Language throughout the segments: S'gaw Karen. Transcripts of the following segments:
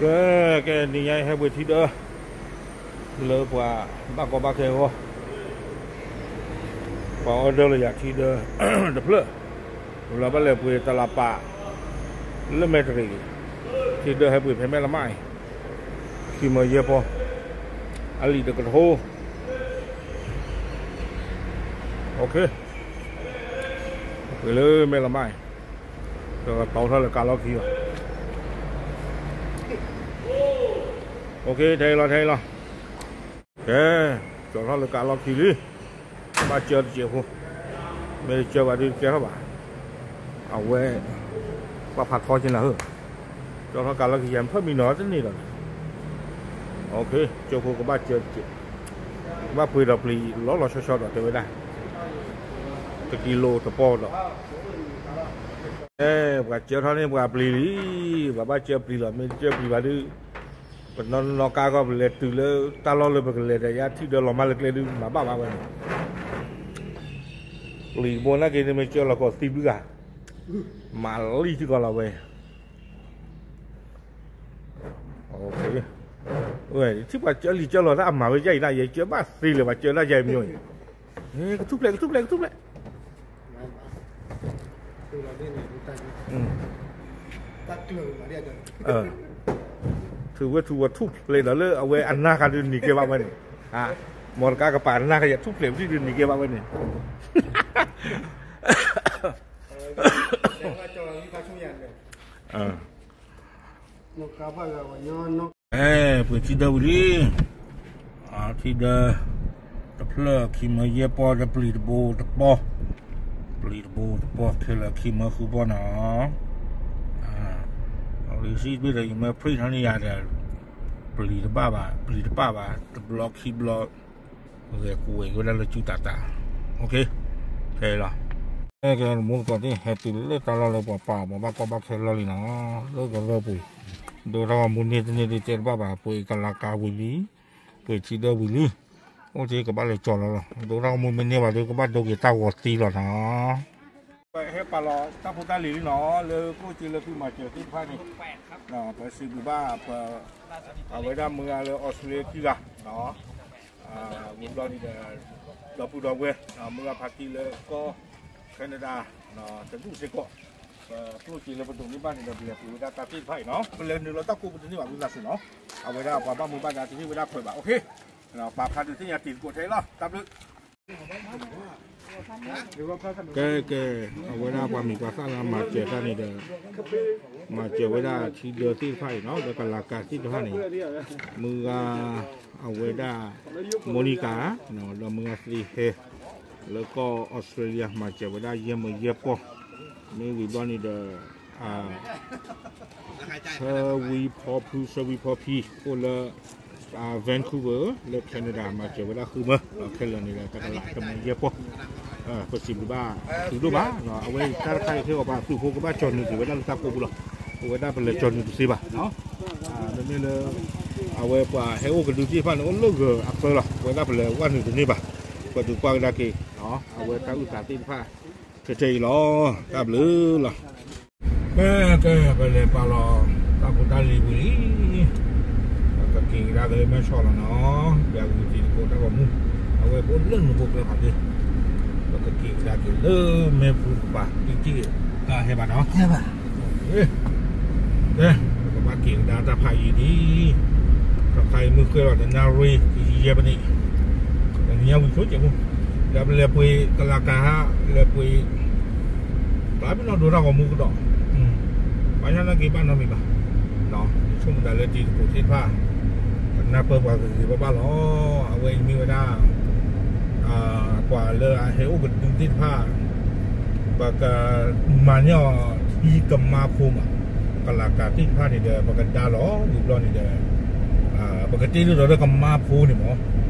ကဲ, ကဲ, နံၤညါအံၤဟဲပှ့ၤထံဒၢ လၢပှၤဘၣ်ကီဘၣ်ခဲအဂီၢ်, ပှၤ order လၢယၤထံဒၢတဖျၢၣ်, လၢဘၣ်လဲၤပှ့ၤတလးပာ် လၢမဲာ်တရံး, ထံဒၢဟဲပှ့ၤဖဲမဲၢ်လမၢ်အံၤ, ခံမၢယဲၢ်ပီၢ်, အလံာ်တကထိ ပှ့ၤလၢမဲၢ်လမၢ်အံၤ, ကတီထီၣ်လၢကါလီၢ်ခံလီၤ. ထဲအံၤလီၤ, ထဲအံၤလီၤ. ကဲ, ကတီထီၣ်လၢကါလီၢ်ခံလံ, ဘၣ်ကၢတစဲးဖိ, မ့ၢ်တကၢဘၣ်ဒုးတကဲထီၣ်ဘၣ်. အဝဲ ဘၣ်ဖးထီက့ၤနၤဧၢ, ကတီထီၣ်ကါလီၢ်ခံယၤ ဖၢၣ်မံနီၤတန့ၢ်ဒီးန့ၣ်, ကၢဖိကဘၣ်ကၢတစဲး, ကဘၣ်ပှ့ၤဒီးပျံၤလီၤလီၤဆီဆီဒီးတဲဝဲဒၣ်, တကံလိတပီၢ်ဒီး ပှၤကၢထီၣ်န့ၢ်ပှၤပျံၤလံ, ပှၤဘၣ်ကၢပျံၤလီၤ, မ့ၢ်တကၢပျံၤဘၣ်ဒုး, ပနီၢ်နီၢ်ကါဂီၢ် ပလဲၤတုၤလၢတၢ်လီၢ်လၢပကလဲၤဒီးယါထံဒၢလီၤမၢ်လၢကျဲဒုး မၤဘၣ်ဘၣ်ဝဲန့ၣ်, ပျံၤတဘိနာ်က့ၤ နမ့ၢ်ကၢလီၤကီးသံဘျုးဂၤ, မၤလံထံကီးလီၤဝဲ ထံၣ်ပှၤကၢလံၤကၢလီၤတၢ်အမၤဝဲယါအံၤဒၣ် ယကၢဘၣ်သ့လၢပှၤကၢတၢ်ယါအံၤမ့ၢ်အံၤ, ကထူၣ်ဖျဲး ကထူၣ်ဖျဲး ကထူၣ်ဖျဲး, ထူၣ်ဝဲထူၣ်ဝဲထူၣ်ဖျဲးဒီးလၢအဝဲအနၢ်ဃါဒုးနံၤကဲဘၣ်ဝဲန့ၣ်, မ်တကါကပာ်နၢ်ဃါယထူၣ်ဖျဲးပဒံၣ်ဒုးနံၤကဲဘၣ်ဝဲန့ၣ် အဲ ပှ့ၤထံဒၢဝံၤလံ, ထံဒၢ တဖျၢၣ်ခံမၢယဲၢ်ပီၢ် ဒီးပျံၤတဘိတပီၢ်, ပျံၤတဘိတပီၢ် ခဲလၢာ်ခံမၢဃုပီၢ်နီၤ, လံစံးတဘ့ၣ်ဒီး ယမ့ၢ်ဖျံးထီၣ်န့ၢ်ယၤဒီး ပျံၤတဘၣ်ဘၣ် ပျံၤတပၣ်ဘၣ် တဘျီခံဘျီ ဂဲၤကဝဲၤက့ၤဝဲဒၣ်လၢစုတးတး, ခဲအံၤလီၤ, ကဲမူသကိးသ့ၣ် ဟဲတုၤလၢတၢ်လီၢ်လၢပှၤပာ်ပှၤဘၣ်ကီဘၣ်ခဲလီၢ်လံနီၤ, လၢကရၢပူၤ, ဒိတၢ်ဂီၤမူန့ၢ်တန့ၢ်ဒုးတဲတဘၣ်ဘၣ်, ပှ့ၤကလးကၤဝံၤလံ, ပှ့ၤထံဒၢဝံၤလံ, အိၣ်က့ၤကဘၣ်လဲၤကၠီၤလီၤလီၤ, ဒိတၢ်ဂီၤမူမ့ၢ်န့ၢ်ဘၣ်ဒီး ကဘၣ်ဒိက့ၤတၢ်ဂီၤသံလီၤနီၤ ပဟဲပာ်လီၤတၢ်ဖိတၢ်လံၤလံနီၤ လၢကျိၣ်စ့လၢသုမၤစၢၤသ့ၣ်တဖၣ်န့ၣ်, ပစံးဘျုးဘၣ်ပ အဝဲဒၣ်မုၢ်ဂၤလၢ Australia ခံဂၤ, ဝံၤဘျီန့ၣ်ဒီး ဒီပုၢ်ဒီဝဲၢ် မုၢ်ဂၤဖးတံၢ်လၢကီၢ် Canada တဒူၣ်စ့ၢ်ကီး, ပကျိၣ်စ့လၢပဒိးန့ၢ်ဘၣ်န့ၣ်ဒီး ပလဲၤပှ့ၤဝဲဒၣ်တၢ်သ့ၣ်တဖၣ်အံၤနီၤ, ပလဲၤနုာ်လီၤတၢ်ကိးပူၤတန့ၢ်ဘၣ်ဝံသးစူၤနီၤ, အဝဲဒၣ်ပှၤဘၣ်မူဘၣ်ဒါတဟ့ၣ်ဝဲဒၣ်ခွဲးဘၣ်, ပာ်ဖျါဒုးသ့ၣ်ညါတံၤသကိးထဲအံၤလီၤ, တၢ်ဘျုး ကဲကဲ, အဝဲဒၣ်ပှၤမံၤပှၤသၣ်လၢမၤစၢၤတၢ်န့ၣ်ဒီး, မၤစၢၤဝဲဒၣ်ထံဒၢသ့ၣ်တဖၣ်အံၤနီၤ ဒီးကလးကၤသ့ၣ်တဖၣ်န့ၣ်, မုၢ်ဂၤ, အဝဲဒၣ်, Monica, ဒီးမုၢ်ဂၤသ့ဟဲ, လၢကီၢ် Australia မၤစၢၤဝဲဒၣ်ယဲၢ်မၢယဲၢ်ပီၢ်, မ့ၢ်ဝံၤဘျီန့ၣ်ဒီး ဆၢဝံဖီဖု ဆၢဝံဖီဖံ အိၣ်လၢ Vancouver လၢ Canada မၤစၢၤဝဲဒၣ်ဃုမၢ, ခဲလၢာ်န့ၣ်ဒီးတကလးတမၢယဲၢ်ပီၢ်, ပစံးဘျုးဘၣ်သုဒိၣ်မး, အဝဲတၢ်တခါအံၤခဲအံၤပှၤသုးဖိကဘၣ်ကၠီၤနုာ်က့ၤဝဲဒၣ်လၢတၢ်ကိးပူၤလီၤ, အဝဲဒၣ်ပလဲၤကၠီၤနုာ်တသ့ဘၣ်, မ့မ့ၢ်လၢ အဝဲပှၤဟဲအိၣ်ကဒုသ့ၣ်တဖၣ်န့ၣ် အိၣ်လၢဂၢၤအသၢလီၤ, အဝဲဒၣ်ပလဲၤဝဲနုာ်တန့ၢ်ဘၣ်, ပဒုးကွၢ်ကဒါက့ၤ, အဝဲတၢ်အုၣ်သးသ့ၣ်တဖၣ် ထဲထဲအံၤလီၤ, တၢ်ဘျုးလီၤ. ကဲကဲ, ပလဲၤပာ်လီၤတၢ်ဖိတၢ်လံၤဝံၤလံ, ပကက့ၤကဒါက့ၤလၢမဲၢ်ဆီးလီၤနီၤ, ယဂုာ်တံၤသကိးတၢ်ဂီၤမူ, အဝဲပအိၣ်လၢနူၤဖိကျဲဖးဒ့, ပကက့ၤကဒါက့ၤလၢမဲၢ်ပူၤကပၤ တံၢ်တံၢ်တၢ်ဟဲဘၣ်နီၤ, ဟဲဘၣ်, ကဲ, ပကဘၣ်က့ၤကဒါတၢ်ဖးယံၤဒံး, တၢ်ဖးယံၤမုၢ်ဃ့လီၤ တနၣ်ရံၣ် ယဲၢ်ပနံး, တနံၣ်ညါဝံၤဆိကဲးဖိ, ဒီးပလဲၤပှ့ၤကလးကၤဟး လဲၤပှ့ၤ ပျၢ်ပနီၣ်ဒိတၢ်ဂီၤမူကဒီး, ဘၣ်ဆၣ်နာ်က့ၤဘၣ်နီတမံၤဘၣ်, ယဆိကမိၣ်သးလၢတံၤသကိးသ့ၣ်တဖၣ် ကနၢ်ပၢၢ်ပှၤဂ့ၤဂ့ၤဘၣ်ဘၣ်လီၤ, အဝဲအံၤမ့ၢ်ဝဲဒၣ် ပှၤလၢအဟဲအိၣ်ကဒုသ့ၣ်တဖၣ် ပကမၤန့ၢ်အီၤထံကမါဖိမး, ကလးကၤသ့ၣ်တဖၣ်န့ၣ်ဒီး ပကဒါလီၤဝံၤဘျီန့ၣ်ဒီး ပကတ့ၢ်လၢဒီးလၢကမါဖိန့ၣ်မး,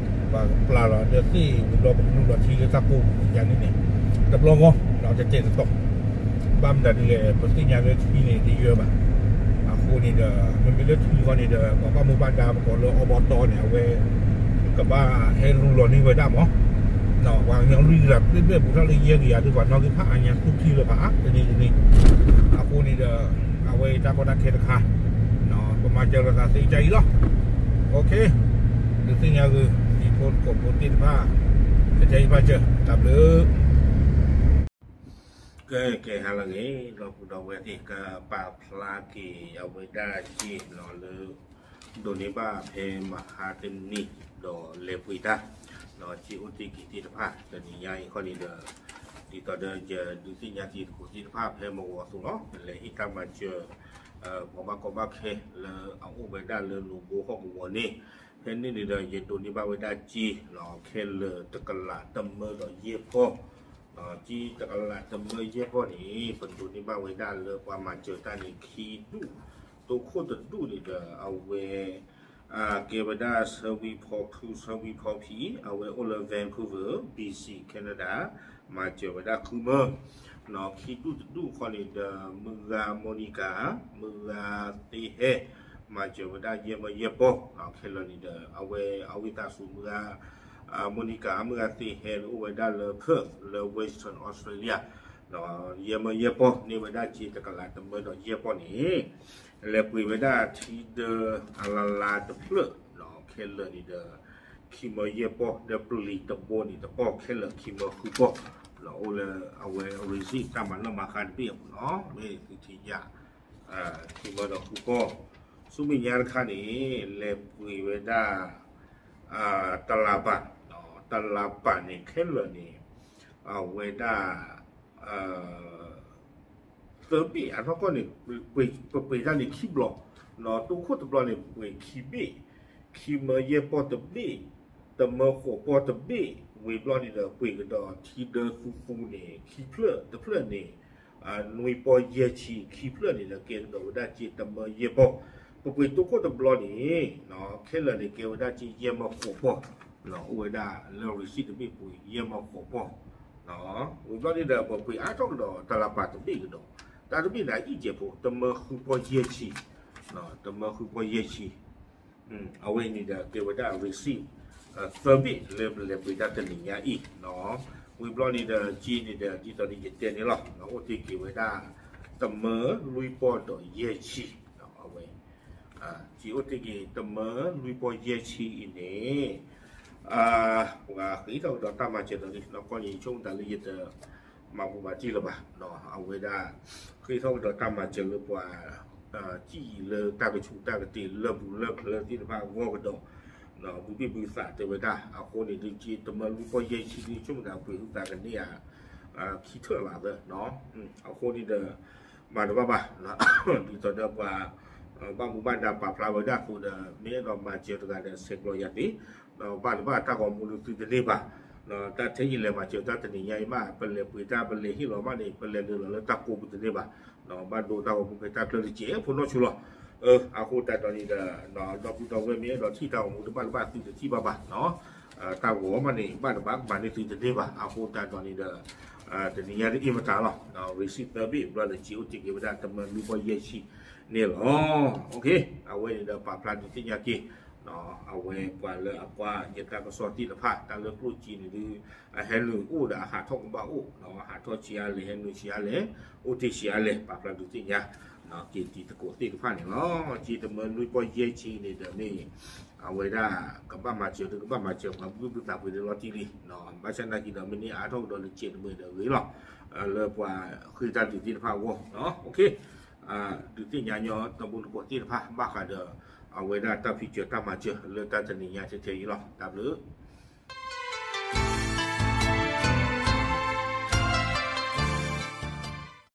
ပှၤကပျၢ်လီၤဒီးသ့ၣ်ဝံၤဘျီ ပကနုာ်လီၤထံလၢတၢ်ကိးပူၤယါန့ၣ်န့ၣ်, တဘျီဂီၢ် တတဲာ်တတီၤ, ဘၣ်မတၤဒ်လဲၣ် ပသ့ၣ်ညါလၢထံန့ၣ်တယၢဘၣ်, အဃိန့ၣ်ဒီး မ့မ့ၢ်လၢထံဃီန့ၣ်ဒီး ပှၤဘၣ်မူဘၣ်ဒါပကိးလၢအီဘီတီန့ၣ် အဝဲ ကဘၣ်ဟဲလူလီၤန့ၢ်ဝဲဒၣ်မး, ပှၤကညီလွံၢ်ကယၤဘျဲၣ်ဘျဲၣ်ပူၤထီၣ်လၢယဲၢ်ကယၤဒုး ပှၤနီၣ်ဂံၢ်ဖးအါညါသူၣ်ထံလၢၤဘၣ် တနံၤတနံၤ, အဃိန့ၣ်ဒီး အဝဲတၢ်ကီတၢ်ခဲတခါ, ပ မၤစၢၤလိာ်သးသ့ကစၢ်အံၤလီၤ. ဒုးသ့ၣ်ညါဂ့ၤ တံၤဖိသကိးဖိသ့ၣ်တဖၣ် ကတဲအံၤဘၣ်စၢၤ တၢ်ဘျုး ကဲ ကဲ ဟါလၢအဂ့ၤ ဒီပုၢ်ဒီဝဲၢ်သ့ၣ် ကပာ်ဖျါက့ၤအဝဲဒၣ်က့ၤလီၤလၢ ဒိးန့ၢ်ဘၣ်ဖဲမဟါတနံၤ ဒီးလဲၤပှ့ၤတၢ် ဒီးက့ၤအိၣ်တ့ၢ်က့ၤသ့ၣ်တဖၣ် တနံၤညါအံၤခီန့ၣ်ဒီး ဒ်သိးဒီးယဒုးသ့ၣ်ညါတံၤသကိးသ့ၣ်တဖၣ်ဖဲမုၢ်ဂီၤအသိးလီၤ လဲၤဟ့ၣ်တၢ်မၤစၢၤ ပှၤဘၣ်ကီဘၣ်ခဲလၢအအိၣ်ဝဲဒၣ်လၢနိၣ်ဘိဟီၣ်ကဝီၤန့ၣ် ဖဲန့ၣ်န့ၣ်ဒီး ယဒိးန့ၢ်ဘၣ်ဝဲဒၣ်က့ၤလီၤ ခဲလၢာ်တကလးတမၢဒီးယဲၢ်ပီၢ် က့ၤတကလးတမၢယဲၢ်ပီၢ်န့ၣ် ပဒိးန့ၢ်ဘၣ်ဝဲဒၣ်လၢပှၤမၤစၢၤတၢ်န့ၣ် ခံဒူၣ် တိခိၣ်တဒူၣ်န့ၣ်ဒီး အဝဲ ကဲဝဲဒၣ်ဆၢဝံဖီခု ဆၢဝံဖီဖံး အဝဲအိၣ်လၢ Vancouver, B C, Canada, မၤစၢၤဝဲဒၣ်ဃုမၢ ခံဒူၣ်တဒူၣ်ခီန့ၣ်ဒီး မုၢ်ဂၤ Monica, မုၢ်ဂၤသ့ဟဲ မၤစၢၤဝဲဒၣ်ယဲၢ်မၢယဲၢ်ပီၢ် ခဲလၢာ်န့ၣ်ဒီး အဝဲအဝံသးစူၤမုၢ်ဂၤ Monica မုၢ်ဂၤသ့ဟဲအိၣ်ဝဲဒၣ်လၢ Perth လၢ Western Australia ယဲၢ်မၢယဲၢ်ပီၢ်န့ၢ်ဝဲဒၣ်က့ၤတကလးတမၢဒီးယဲၢ်ပီၢ်န့ၣ် လဲၤပှ့ၤဝဲဒၣ်ထံဒၢအလါလါတဖျၢၣ် ခဲလၢာ်န့ၣ်ဒီး ခံမၢယဲၢ်ပီၢ် ဒီးပျံၤတဘိန့ၣ်တပီၢ်ခဲလၢာ်ခံမၢဃုပီၢ် အိၣ်လၢအဝဲ receipt တၢ်မၤနီၣ်မၤဃါတဘ့ၣ်အပူၤနီၤ မ့ၢ်သုထံၣ်ယၤ ခံမၢဒီးဃုပီၢ် ဆူမဲာ်ညါတခါန့ၣ် လဲၤပှ့ၤဝဲဒၣ် တလးပာ် တလးပာ်န့ၣ် ခဲလၢာ်န့ၣ် အဝဲဒၣ် သၢဘ့ၣ်အနီၢ်ကီၢ်န့ၣ် ပပှ့ၤတၢ်န့ၣ်ခံဘျီ, တိခိၣ်တဘျီန့ၣ် ပှ့ၤခံဘ့ၣ်, ခံမၢယဲၢ်ပီၢ်တဘ့ၣ်, တမၢဃိးပီၢ်တဘ့ၣ်, ဝံၤဘျီန့ၣ်ဒီး ပှ့ၤကဒီးထံဒၢသူသူန့ၣ် ခံဖျၢၣ်တဖျၢၣ်န့ၣ် နွံပီၢ်ယဲၢ်ဆံ, ခံဖျၢၣ်န့ၣ်ဒီး ကဲကဒီးဝဲဒၣ်က့ၤတမၢယဲၢ်ပီၢ်, ပပှ့ၤတိခိၣ်တဘျီန့ၣ် ခဲလၢာ်န့ၣ် ကဲဝဲဒၣ်က့ၤယဲၢ်မၢဃိးပီၢ်, အိၣ်ဝဲဒၣ်လၢ receipt တဘ့ၣ်ပူၤ ယဲၢ်မၢဃိးပီၢ် ဝံၤဘျီန့ၣ်ဒီး ပပှ့ၤအါထီၣ်ကဒီးတလးပာ်တဘ့ၣ်ကဒီး, တၢ်တဘ့ၣ်န့ၣ် အအံၣ်ကဲးဖိ တမၢဃုပီၢ်ယဲၢ်ဆံ, တမၢဃုပီၢ်ယဲၢ်ဆံ, အဝဲန့ၣ်ဒီး ကဲဝဲဒၣ် receipt သၢဘ့ၣ်လၢပလဲၤပှ့ၤတၢ်တနံၤညါအံၤ, ဝံၤဘျီန့ၣ်ဒီး က့န့ၣ်ဒီး ဒ်သိးန့ၣ်ယတဲန့ၣ်လီၤ, အိၣ်တ့ၢ်က့ၤဝဲဒၣ် တမၢလွံၢ်ပီၢ်ဒီးယဲၢ်ဆံ, အဝဲ က့အိၣ်တ့ၢ်က့ၤ တမၢလွံၢ်ပီၢ်ယဲၢ်ဆံအံၤန့ၣ် ပှၤဃ့ထီၣ်ကဒီးတၢ်မၤစၢၤဒီးလံ, နီၢ်ကီၢ်န့ၣ် ဆိကမိၣ်တၢ်လၢယတမၤပူၤမၤတံၢ်လၢၤဘၣ်, အဝဲဒၣ် ဃ့ထီၣ်ကဒီးတၢ်မၤစၢၤလၢပှၤ စံၣ်လၢတၢ်ကဆူးတၢ်ကတ့ၢ်လၢပူၤလၢချၢသ့ၣ်တဖၣ်အဂီၢ်ကဒီး, ဘုဘ့ၣ်ဘုသးတဲဝဲဒၣ်, အဃိန့ၣ်ဒုးက့ တမၢလွံၢ်ပီၢ်ယဲၢ်ဆံဒုး ဆိကမိၣ်တၢ်ပှ့ၤအုၣ်သးကန့ၢ်ဧါ ခံထၢၣ်လီၤသၢ, အဃိန့ၣ်ဒီး မၤတဘၣ်ဘၣ်, ဒ်သိးဒီးပှၤ ဘၣ်မူဘၣ်ဒါပာ်ဖျါဝဲဒၣ်အသိးဒီး မ့ၢ်အဲၣ်ဒိးမၤစၢၤတဂၤဒီး ဆဲးကျိးယၤသ့, ဒီးဘၣ်တဘၣ်တၢ်ဂီၤမူလၢသုတန့ၢ်ဘၣ်, တၢ်ထဲယလဲၤမၤစၢၤတၢ်တနံၤညါအံၤမး ပလဲၤပှ့ၤတၢ်ပလဲၤဟ့ၣ်လီၤမးန့ၣ် ပလဲၤနုာ်လီၤလၢတၢ်ကိးပူၤတန့ၢ်ဘၣ်, ဘၣ်ဒိတၢ်ဂီၤမူဖဲတၢ်ချၢတကဲးဖိနီၢ်ဆူလီၤ, အဃိသတးဒီးန့ၣ်ဒီး ဒီပုၢ်ဒီဝဲၢ်မ့ၢ်အဲၣ်ဒိးထံၣ်တၢ်ဂီၤမူတဘၣ်တဘၣ်သုတထံၣ်ဘၣ်ဘၣ်, တၢ်ဂီၤမးန့ၣ် ဘၣ်တဘၣ်ကမၤန့ၢ်သုတန့ၢ်ဘၣ်, အဃိသတးဒီးန့ၣ်ဒီး တနံၤညါတအ့ၣ်မတၤလီၤ, receipt သၢဘ့ၣ်ဘျီဒီးက့အိၣ်တ့ၢ်က့ၤဝဲဒၣ်တမၢလွံၢ်ပီၢ်ယဲၢ်ဆံန့ၣ်လီၤ, အဝဲန့ၣ်ဒီးပာ်ဖျါဒုးသ့ၣ်ညါက့ၤ အဝဲပှၤလၢအကွၢ်ယတၢ်ကစီၣ်သ့ၣ်တဖၣ် တၢ်လၢကျိၣ်စ့န့ၣ်ဒုး အဟဲနုာ်အိၣ်ဒီးအဟးထီၣ်ကဘၣ်အိၣ်, ဟးထီၣ်ဆံးအါလဲၣ် ဟဲနုာ်ဆံးအါလဲၣ်, အိၣ်တ့ၢ်ဆံးအါလဲၣ် ပာ်ဖျါဒုးသ့ၣ်ညါ က့ၤတံၤသကိးသ့ၣ်တဖၣ်န့ၣ်လီၤ, က့တမၢလွံၢ်ပီၢ်ယဲၢ်ဆံန့ၣ်ဒီးမ့ၢ် အဝဲဒၣ် ကဘၣ်မၤစၢၤဒုး ကဘၣ်မၤစၢၤပှၤဘုဘ့ၣ်ဘုသးပှ့ၤန့ၣ်လီၤတံၢ်လံ, ဘၣ်ဆၣ်နာ်က့ဒီး မ့ၢ်န့ၢ်အါထီၣ်ကဒီးလၢကဲးတမံၤဒီးဂ့ၤလီၤ, လၢပှၤဃ့တၢ်ဒုးသ့ၣ်တဖၣ်အဂီၢ်, ဒုးသ့ၣ်ညါညီ ဒီပုၢ်ဒီဝဲၢ်သ့ၣ်တဖၣ် ဘၣ်ဃးဒီး အဝဲဒၣ်တၢ်ဖံးစၢၤတၢ်မၤစၢၤလၢတၢ်တနံၤညါထဲထဲအံၤလီၤ, တၢ်ဘျုး